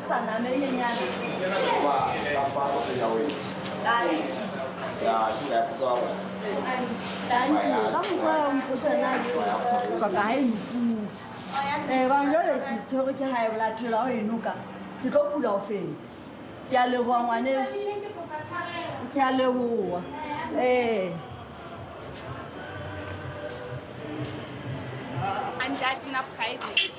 etsetsa nama e nyenyane. Ka mokgwa wa mpotsa na ke hloka ha e nkuka. Eh, bang jwale ke tshwerwe ke high blood jwale ha o e noka ke tlo kula ho feta. Ke a leboha ngwaneso. Ke a leboha. Ee. Ntate na private.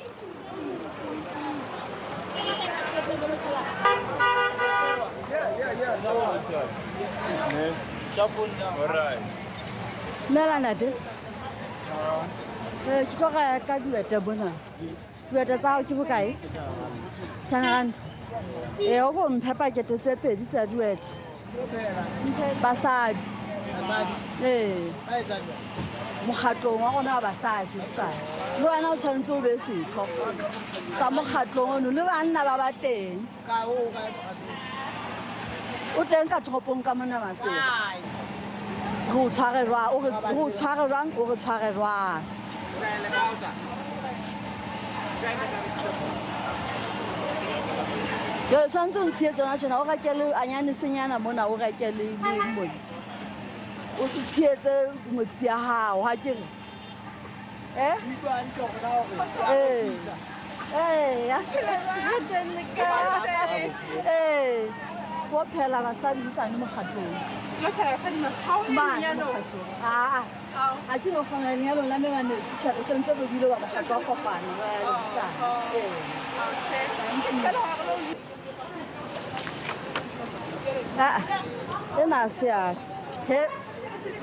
Dumela ntate. Eh, ke tlo reka dieta mona. Dieta tsa hao ke bokae? 10 rand. Ee, o ko mphe pakete tse pedi tsa dieta. Basadi. Ee. Mokgatlong wa rona wa basadi hosane. Le wena o tshwanetse o be setho sa mokgatlong ono le banna ba ba teng. O teng ka toropong ka mona Maseru. Re o tshware jwang? O re re o tshware jwang? O re tshware jwang? Jwale tshwanetse o ntshiyetse yona tjena o reke le anyanesenyana mona o reke le le mona. O tshehetse ngwetsi ya hao ha ke re. Eh? Ee. Ee. Ee. Ho phela basadi hosane mokgatlong. Mane mokgatlong. Aa. Ha ke no kgona lenyalong la me bane titjhere se ntse re buile ba mokgatlo wa kopano ba ya hosane. Ee. Aa. Ena ha se ya ka. He.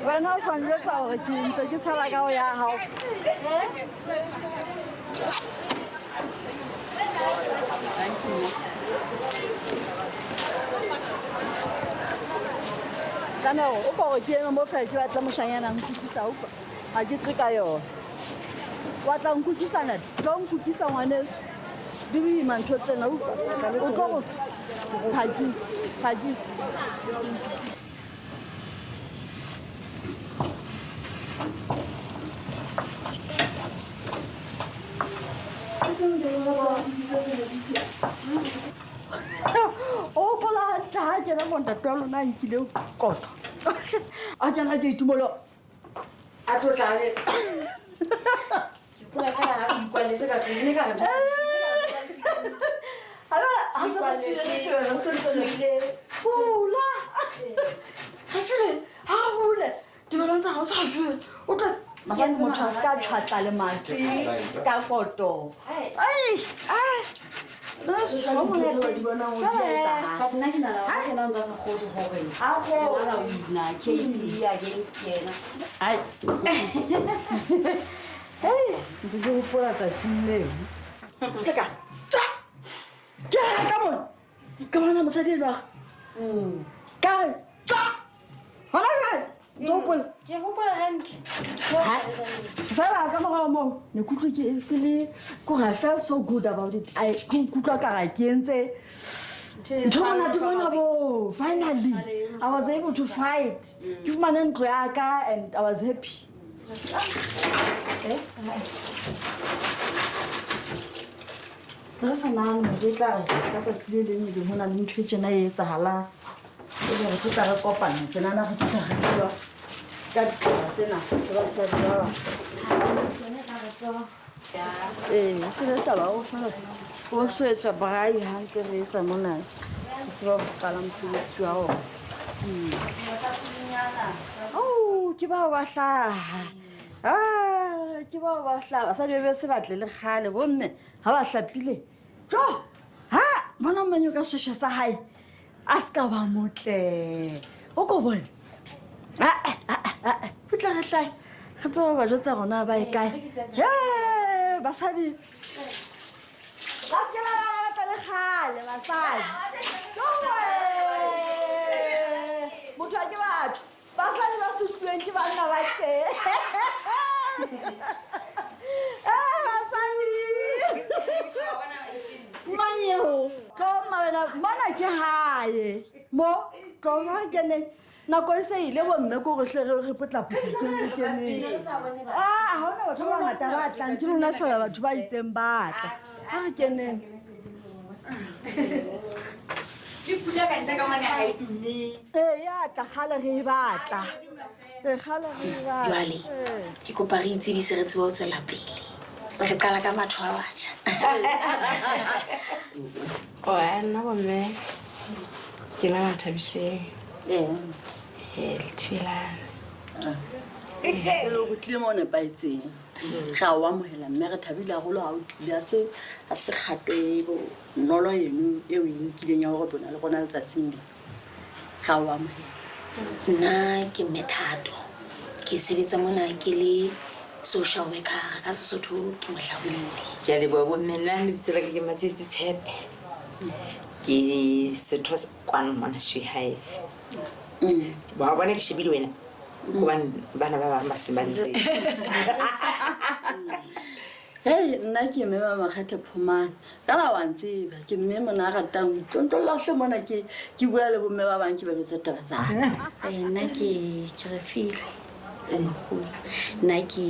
Wena o sa njwetsa hore ke ntse ke tshela ka ho ya hao. Eh? Tlameha hore o ka hore ke eme mo fela ke batla moshanyana a nkutlwisa utlwa. Ha ke tswe ka yona. Wa tla nkutlwisa ntate. Tlo nkutlwisa ngwaneso. Di boima ntho tsena utlwa. O tlo go phakisa, phakisa. O gopola hantle ha kena mo ntate wa lona a nkile kotlo a kena ke itumolo A tlo tla be. Ke fela ha o ikwalletse ka tlung, ne ka re. Ha se re tswile le tebelo se ntse le pula gafile ha hole tebelong tsa gago sa gafile o tlo masane motho a se ka tšhwatla lemati ka koto ai ai But nna ke nahana hore yena o ntsa sa kgolwe hore yena o wina case e against yena. Ai. Hei, ntse ke gopola tsatsing leo. Ke ka tsa. Ke ka bona. Ka bona mosadi enwa. Ka re tsa. Hona jwale. Ntse hopola. Ke hopola hantle. Fela ka morao moo ne ke utlwe ke le kore I felt so good about it. I ke nkutlwa ka ra ke entse ntho e monate bona bo. Finally, I was able to fight. Ke fumane ntlo ya ka and I was happy. Re sa nahane hore e tla re ka tsatsi le leng ebe ho na le ntho e tjena e etsahalang. Ebe re tlo tla re kopana tjenana re tlo tla re bua ka ditaba tsena le basadi ba bang. Ee, se le taba o fela o so etswa braai ha ntse re etsa mona. Ke tseba ho qala mosebetsi wa ona. Oh, ke bao ba hlaha. Ah, ke bao ba hlaha. Basadi ba be se batle le kgale bomme ha ba hlapile. Jo, ha bona manyo ka sheshe sa hae. A se ka ba motle. O ko bone. O tla re hlahe. Re tseba ba jwetsa rona ba e kae. He, basadi. Ba se ke ba ba batla le kgale basadi. Motho a ke batho. Basadi ba sutlweng ke banna ba tje. Eh, basadi. Manyeo. Tlo mawena mona ke hae. Mo tlo ba re keneng. Nako e se ile bo mme ko re hle re re potlapotlakeng re keneng. Ah, ha hona batho ba bangata ba tlang. Ke lona fela batho ba itseng ba tla. Ha re keneng. Ke pula ka ntle ka mane ha e dume. Ee, ya tla kgale re e batla. Ee, kgale re e batla. Jwale ke kopa re itsebise re tsebe ho tswela pele. Re qala ka batho ba batjha. Oa nna bomme ke nna Mathabiseng. Ee, le Thibelane. E le hore o tlile mo o nepahetseng. Re a o amohela mme re thabile haholo ha o tlile. Ha se ha se kgato e bonolo eno e o e nkileng ya hore bona le rona letsatsing lena. Re a o amohela. Nna ke Mme Thato. Ke sebetsa mona ke le social worker ka Sesotho ke mohlabolli. Ke a leboha bomme nna lebitso la ka ke Matsietsi Tshepe. Ke setho sa kwano mona She Hive. Wa bona ke shebile wena. Hobane bana ba bang ba se ba ntse. Hei, nna ke mme wa Makgethe Phomane. Ka la wa ntseba, ke mme mona a ratang ho itlontlolla hle mona ke ke bua le bomme ba bang ke ba jwetsa taba tsa ka. Nna ke ke Refilwe Makgolo. Nna ke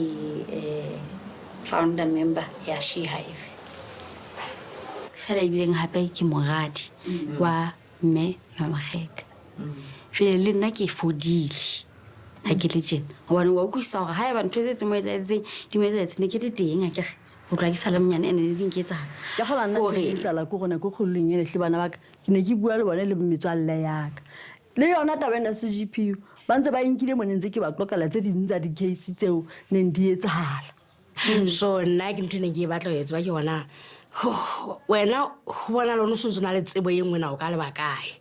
founder member ya She Hive. Fela ebileng hape ke moradi wa mme Makgethe. Jwale le nna ke fodile ha ke le tjena. Hobane wa utlwisisa hore haeba ntho tse tse mo etsahetseng di mo etsahetse ne ke le teng akere. Ho tloha ke sa le monyane ene ne di nketsahala. Ke kgolwa nna ke etsahala ko rona ko kgolong ene hle bana ba ka. Ke ne ke bua le bone le metswalle ya ka. Le yona taba ena CGPU ba ntse ba e nkile mo ne ntse ke ba qoqela tse ding tsa di-case tseo neng di etsahala. So nna ke ntho e neng ke e batla ho e tseba ke hona wena ho bona le o sontso na le tsebo e nngwe na o ka leba kae.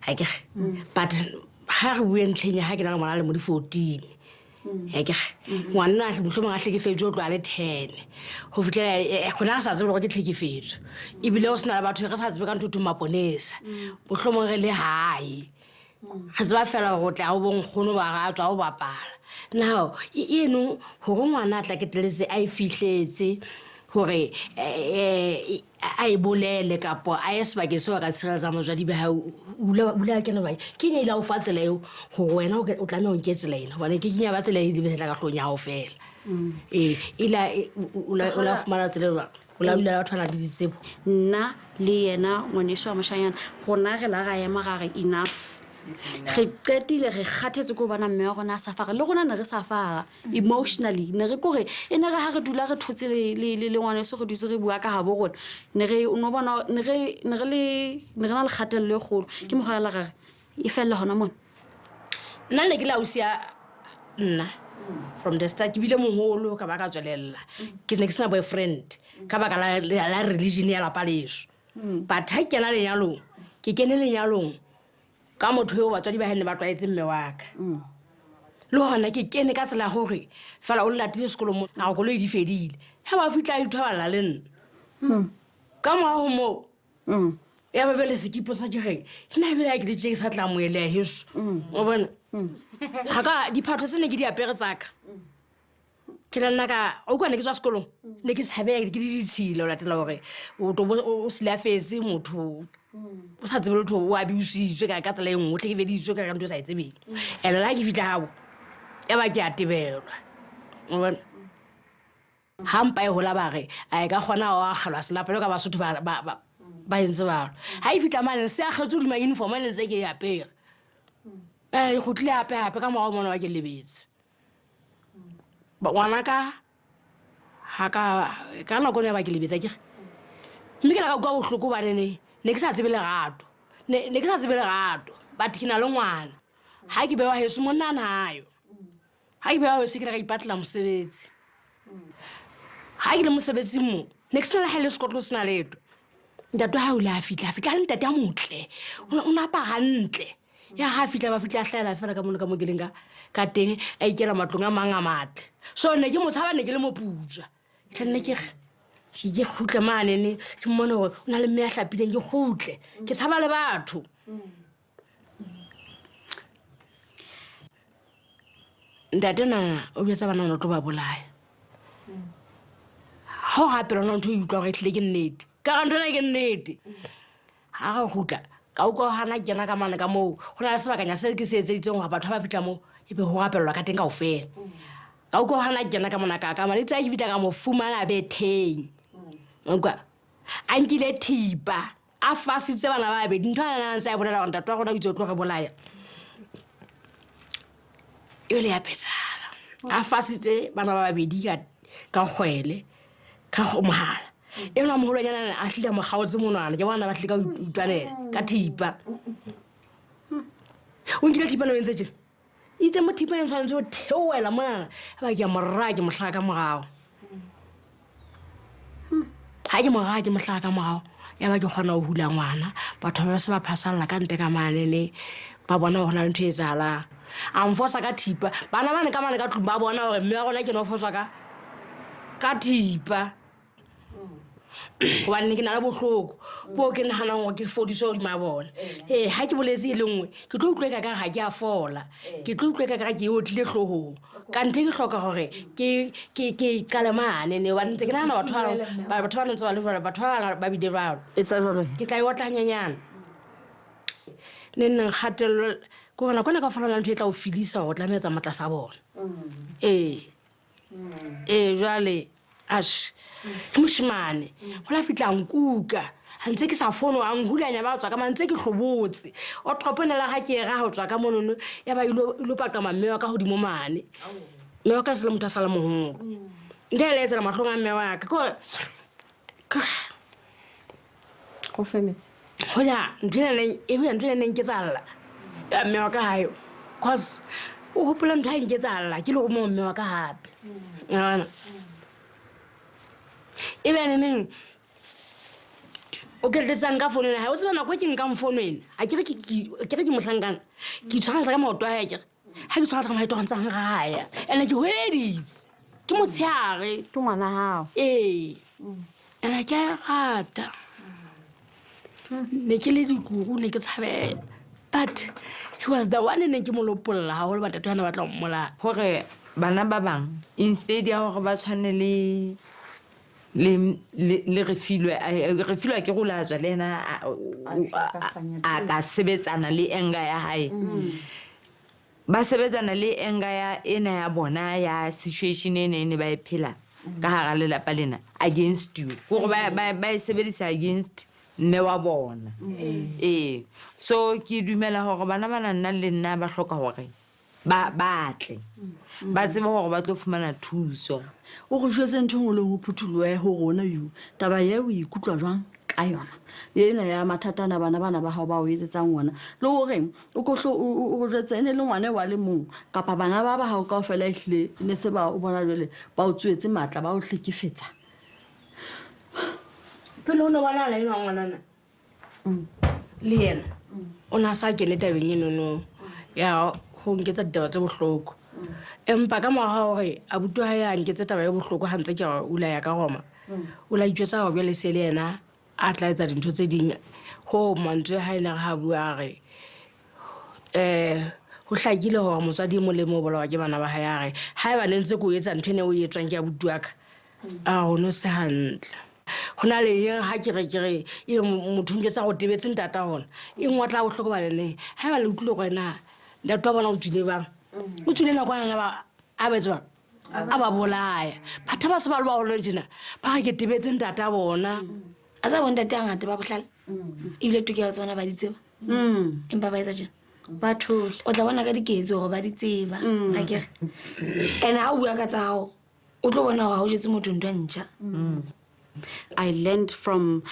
Akere? But ha re bue ntlheng ya ha ke na le ngwana a lemo di 14. Akere? Ngwana mohlomong a hlekefetswe o tloha le 10. Ho fihlela gona re sa tsebe hore ke tlhekefetso. Ebile ho sena le batho re sa tsebe ka ntho e thweng maponesa. Mohlomong re le hae. Re tseba fela hore o tla o bo nkgono ba ra tswa o bapala. Now eno hore ngwana a tla keteletse a e fihletse hore a e bolele kapo a ye sebakeng seo a ka tshireletsang motswadi ba hae, o ula kena jwang? Ke eng e ile ya o fa tsela eo hore wena o tlameha o nke tsela ena? Hobane ke kenya ba tsela e tla ka hloohong ya hao fela. Ee, ile o la fumana tsela e jwang? O la dula le batho ba nang le ditsebo. Nna le yena ngwaneso wa moshanyana rona re la ra ema ra re enough. Re qetile re kgathetse ke ho bona mme wa rona a safara le rona ne re safara emotionally ne re kore e ne re ha re dula re thotse le ngwaneso re dutse re bua ka habo rona ne re no bona ne re ne re le ne re na le kgatello e kgolo ke mokgwa la re e fella hona mona. Nna ne ke le ausi ya nna from the start ke bile moholo ka ba ka tswelella ke ne ke sena boyfriend ka baka la religion ya lapa leso. But ha ke kena lenyalong ke kene lenyalong ka motho eo batswadi ba hae ne ba tlwaetse mme wa ka. Le hona ke kene ka tsela ya hore fela o latile sekolong mo a koloi di fedile. Ha ba fihla a ithoballa le nna. Ka morao ho moo ya ba bjale sekipo sa ke reng nna ebile ha ke le tje ke sa tla amoheleha heso. O bona? Ha ka diphahlo tse ne ke di apere tsa ka. Ke la nna ka o utlwa ne ke tswa sekolong ne ke tshabeha ke le ditshila o latela hore o tlo bo o silafetse motho o sa tsebe letho o abusitswe ka tsela e nngwe o hlekefeditswe ka ntho o sa e tsebeng. And le ha ke fihla habo ya ba ke a tebelwa. O bona? Ha mpa e hola ba re a e ka kgona ho akgelwa selapa jwalo ka Basotho ba entse jwalo. Ha e fihla mane se akgetswe hodima uniform e ne ntse ke e apere. E kgutlile hape hape ka morao mona wa ke lebetse. Ngwana ka ha ka nako ena ya ba ke lebetse akere. Mme ke la ka utlwa bohloko hobane ne ke sa tsebe lerato. Ne ke sa tsebe lerato but ke na le ngwana. Ha ke bewa heso monna a nayo. Ha ke bewa heso ke la ka ipatlela mosebetsi. Ha ke le mosebetsing mo ne ke sena le ha e le sekotlolo sena letho. Ntate wa hae o ile a fihla, a fihla a le ntate a motle. O na apara hantle. Ya ha fihla ba fihla a hlahela fela ka mono ka mo ke leng ka teng a ikela matlong a mang a matle. So ne ke mo tshaba ne ke le moputswa. Ke tla nne ke re ke kgutle manene ke mmone hore o na le mme a hlapileng ke kgutle. Ke tshaba le batho. Ntate nana o jwetsa bana o tlo ba bolaya. Ha o rapela ona ntho e utlwa hore ehlile ke nnete. Ka re ntho ena ke nnete. Ha re kgutla ka utlwa hana ke kena ka mane ka moo ho na le sebakanya se ke se etseditseng hore batho ha ba fihla moo ebe ho rapellwa ka teng kaofela. Ka utlwa hana ke kena ka mona ka ka mane itse ha ke fihla ka mo fumana betheng. Utlwa a nkile thipa. A fasitse bana ba babedi ntho a nang ntse a bolela gore ntate wa rona o itse o tlo re bolaya e le ya phethala. A fasitse bana ba babedi ka kgwele ka mogala e nwa mogolwanyana a tlile a mo kgaotse monwana ke bona ba tlile ka utlwanela ka thipa. O nkile thipa no entse tjena itse mo thipa e tshwanetse go theoela monana ba ke a moraya ke motlhaga ka morago ga ke moraya ke motlhaga ka morago ya ba ke kgona go hula ngwana. Batho ba se ba phasalla ka ntle ka manene ba bona gore go na le ntho e etsahalang. A mfosa ka thipa bana bane ka mane ka tlung ba bona gore mme wa rona ke no foswa ka thipa gobane ne ke na le botlhoko bo ke naganang gore ke fodise godimo a bona. Ee, ga ke boletse e le nngwe ke tlo utlwe ka kare ga ke a fola, ke tlo utlwe ka kare ke e otlile tlhogong kante ke tlhoka gore ke qale mane ne gobane ntse ke nagana batho ba ntse ba le jalo, batho ba ba bile jalo. Etsa jalo. Ke tla e otla ganyenyane ne nneng kgatelelo ke gore nako ena ka fela ntho e tla o fedisa gore o tlameha tsa matlasa a bona. Ee, jwale ash ke moshimane go la fitlha nkuka ga ntse ke sa fono a nhulanya ba tswa ka mantse ke hlobotse o troponela ga ke era go tswa ka monono ya ba ilo paqama mme wa ka godimo mane. Mme wa ka se le motho a sa le mogolo ntle le etsela matlhong a mme wa ka Go fe metsi. Go ya ntho e ya ntho e neng ke tsalla ya mme wa ka gayo cause o gopola ntho a nke tsalla ke le go mo mme wa ka gape bona e be neneng o keletetsang ka fono ena ga o tseba nako e ke nkang fono ena a kere ke motlhankana ke itshwarantsa ka maoto a ya kere ga ke tshwarantsa ka maoto a ntsang gaya ande ke hweleditse ke motshehare. Ke ngwana gago. Ee, ene ke a e rata ne ke le dikuru ne ke tshabela but he was the one e neng ke mo lopolla gagolo batate yana batla go mmolaya. Gore bana ba bang instead ya gore ba tshwane le Refilwe ke go latswa le ena a ka sebetsana le anger ya hae, ba sebetsana le anger ya ena ya bona ya situation ena e ne ba e phela ka hara lelapa lena against you gore ba e sebedisa against mme wa bona. Ee, so ke dumela gore bana ba nna le nna ba hloka gore ba batle ba tsebe gore ba tlo fumana thuso. O go jwetse ntho engwe le nngwe, phuthuloe ho rona you taba ye o ikutlwa jwang ka yona ena ya mathata ana bana bana ba gago ba o etsetsang ona le goreng o kohle o go jwetse e ne le ngwane wa le mong kapa bana ba ba gago kao fela ehlile ne se ba o bona jwale ba o tsoetse maatla ba o hlekefetsa? Pele o ne bonala enwa ngwanana le yena o ne a sa kene tabeng enono ya go nketsa ditaba tse bohloko empa ka morago ga gore abuti wa hae a nketse taba e bohloko ga ntse ke re o la ya ka roma o la itjwetsa gore jwale se le yena a tla etsa dintho tse ding go mantswe ha e ne re ha bua a re go hlakile gore motswadi e molemo o bolawa ke bana ba hae a re ha eba ne ntse ke o etsa ntho ene o e etswang ke abuti wa ka a go no se hantle go na le eng ga ke re ke re ebe motho o njwetsa go tebetse ntata gona e nngwe tla bohloko ba leneng ga eba le utlwile gore na ntate wa bona o tswile bang o tswile nako ana ba a ba tsebang a ba bolaya batho ba se ba le bagolo tjena ba re ke tebetse ntata bona. A tsa bontate a ngata ba bohlale ebile tokelo tsa bona ba di tseba empa ba etsa tjena. Ba thole. O tla bona ka diketso gore ba di tseba akere and ha o bua ka tsa gago o tlo bona gore ga o jetse motho ntho e ntšha. I learned from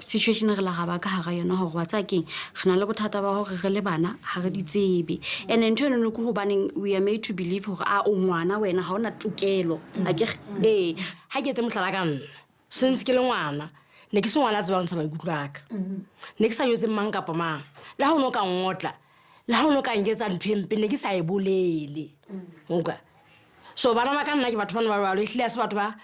situation re la ga ba ka hara yona hore wa tsaya keng re na le bothata ba hore re le bana ha re di tsebe and ntho eno ke hobaneng we are made to believe hore a o ngwana wena ha ona tokelo akere ee. Ga ke etse motlhala ka nna since ke le ngwana ne ke se ngwana a tsebang ntsha maikutlo a ka ne ke sa jwetse mang kapa mang le ga o ne o ka ngotla le ga o ne o ka nketsa ntho e mpe ne ke sa e bolele utlwa. So bana ba ka nna ke batho bane ba jalo ehlile a se batho ba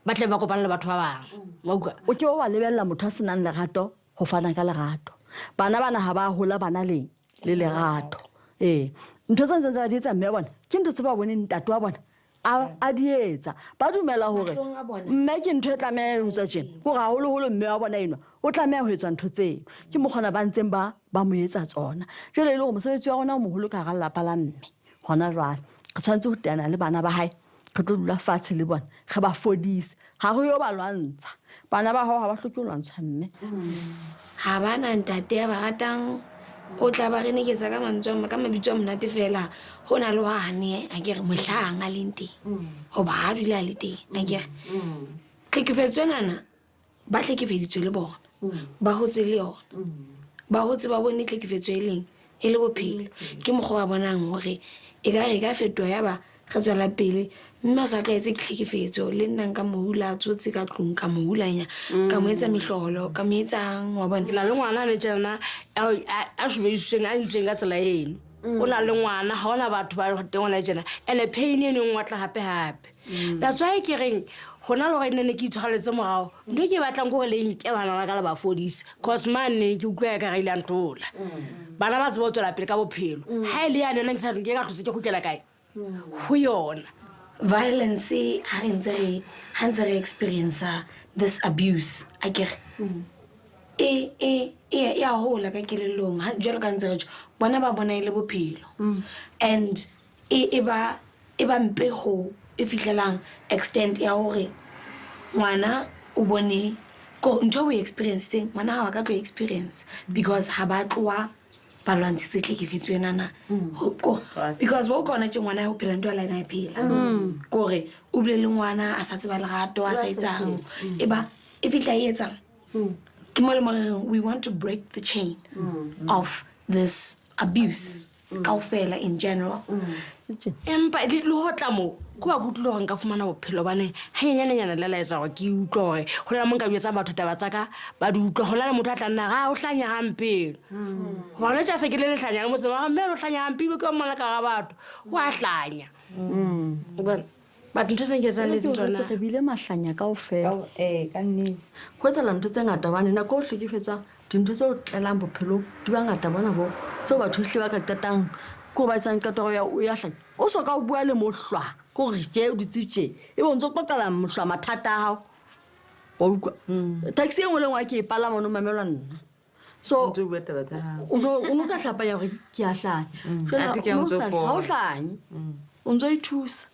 ba tle ba kopane le batho ba bangwe wa utlwa. O ke wa lebella motho a senang lerato ho fana ka lerato. Bana bana ha ba hola bana leng le lerato. Ee, ntho tse ntseng tsa di etsa mme wa bona ke ntho tse ba boneng ntate wa bona a di etsa. Ba dumela hore Mahlong a bona. Mme ke ntho e tlameha ho tswa tjena kore haholoholo mme wa bona enwa o tlameha ho etswa ntho tseno ke mokgona ba ntseng ba mo etsa tsona. Jwale e le hore mosebetsi wa rona o moholo ka hara lelapa la mme hona jwale re tshwanetse ho teana le bana ba hae. Re tlo dula fatshe le bona, re ba fodise. Ha re yo ba lwantsha. Bana ba hao ha ba hloke ho lwantshwa mme. Ha ba na ntate ya ba ratang, o tla ba reneketsa ka mantswe a ka mabitso a monate fela. Ho na le hwane a ke re mohlang a leng teng, hoba ha dula a le teng. A ke re tlhekefetso enana ba hlekefeditswe le bona, ba hotse le yona, ba hotse ba bone tlhekefetso e leng e le bophelo. Ke mokgwa wa bonang hore e ka re e ka fetoha ya ba re tswela pele, mme a sa tlwaetse ke tlhekefetso. Le nna nka mo hula a tsotse ka tlung, ka mo hulanya, ka mo etsa mehlolo, ka mo etsang, wa bona. Ke na le ngwana le tjena a shobedisitsweng, a entsweng ka tsela eno. O na le ngwana, ha hona batho ba teng hona tjena. And-e pain eno e ngwatla hape hape. That's why ke reng hona le hore nne ne ke itshwareletse morao, ntho e ke e batlang ke hore le nke bana ba ka le ba fodise. Cause mane ke utlwa ekare ile a ntlola. Bana ba tsebe ho tswela pele ka bophelo. Ha e le yane nna ke sa ke ka hlotse ke kgutlela kae? Ho yona. Violence ha re ntse re ha ntse re experience this abuse, a ke re e e e e a hola ka kelellong. Ha jwalo ka ntse re tjho, bona ba bona e le bophelo, and e e ba e ba mpe ho e fihlelang extent ya hore ngwana o bone ko ntho o e experiencetseng, ngwana ha wa ka tlo experience, because ha ba tloha ba lwantshitse tlhekefetso enana. Because bo kona tje ngwana o phela ntho a line a e phela, kore o bile le ngwana a sa tseba lerato, a sa etsang, e ba e fihla e etsang. Ke mo le mo re reng we want to break the chain of this abuse kaofela in general. Empa le ho tla moo ko ba ke utlwile hore nka fumana bophelo, hobane hanyenyanenyana le laetsa hore ke utlwe hore ho na le mo nka jwetsang batho taba tsa ka, ba di utlwa. Ho na le motho a tla nna ra o hlanya hampe. Hoba hona tje se ke le lehlanya le motseng wa mme o hlanya hampe, ebe ke wa mmona ka hara batho, o a hlanya. O bona? But ntho tse nketsahalletseng tsona. Re bile mahlanya kaofela. Ee, ka nnete. Ho etsahala ntho tse ngata hobane nako e o hlekefetswang, dintho tse o tlelang bophelong di ba ngata bona bo tseo batho ehlile ba ka qetang ke ho ba etsang qeto ya o ya hlanya. O so ka o bua le mohlwa, ke hore tje o dutse tje, ebe o ntso qoqela mohlwa mathata a hao. Wa utlwa? Taxi e nngwe le nngwe ha ke e palama o no mamelwa nna. So, Ntse o bua taba tsa hao. o no ka hlapanya hore ke a hlanya. Jwale Athe ke o ha o ntso sa- ha o fola. hlanye. O ntso ithusa.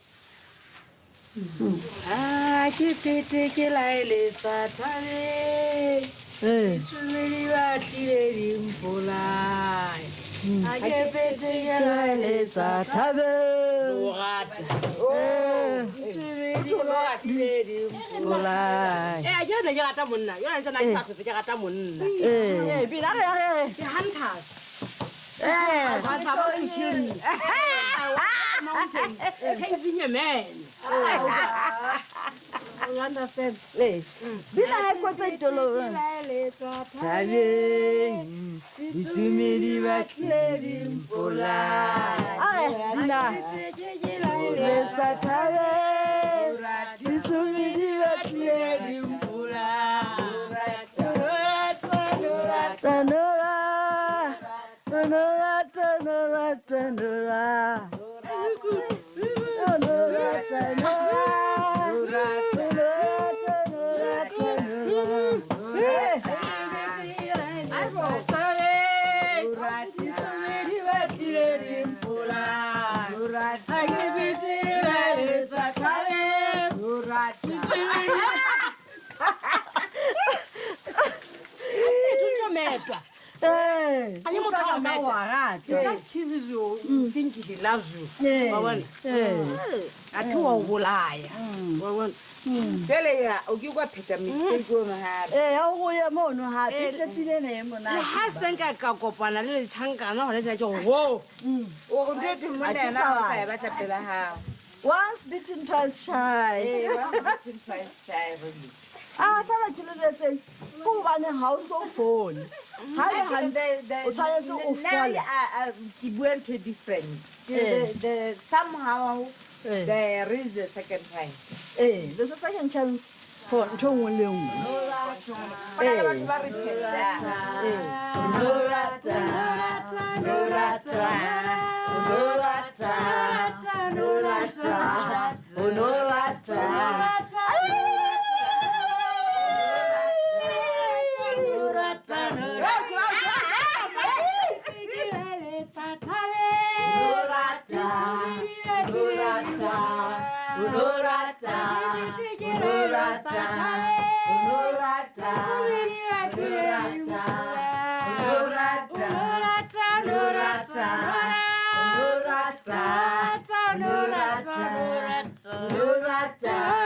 Ha ke fete ke laeletsa thabeng. Ditsomedi ba tlile di mpolaya. Ha ke fete ke laeletsa thabeng. O rata. Ditsomedi ba tlile di Mpolaya. Eh, ke ne ke rata monna. Yona ntse na ke sa hlotse ke rata monna. Eh, pele a re a re a re. Ke hunters. I was about to kill me. I was mountain chasing a man. You understand? Eh. Bina ha e kotse ditolo. Thabeng, ditsomedi ba tlile di mpolaya. A re bina. Letsa thabeng. Ditsomedi ba tlile di Tanora. Tanora, tanora, tanora. Tanora, tanora. Tanora, tanora, tanora. Eh. Eh. A ye motho a Utlwa o ka meta. wa rata. He just teases you, you think he loves you. Eh. Wa bona? Eh. Athe wa o bolaya. Wa bona? Jwale ya, o ke kwa pheta mistake ono hape. Eh, ya o ya mono hape. E tletsile ne e monate. Le ha se nka ka kopana le letjhankana hona tjena ke hore, wo. O re ntho e thweng monna Ha ke yena sa ha o sa batla. e batla pela hao. Once bitten, twice shy. Eh, once bitten, twice shy, really. Ah, fela ke le jwetseng, ke hobane ha o so fole. Ha le hantle, o tshwanetse o Nna, fole. ke bua ntho e different. Eh. Somehow, Eh. there is a second time. Eh, there's a second chance for ntho e nngwe le nngwe. Ho na le batho ba repentang. Eh. No rata, no rata, no rata, no rata, no rata. No rata, no rata, no Lo rata.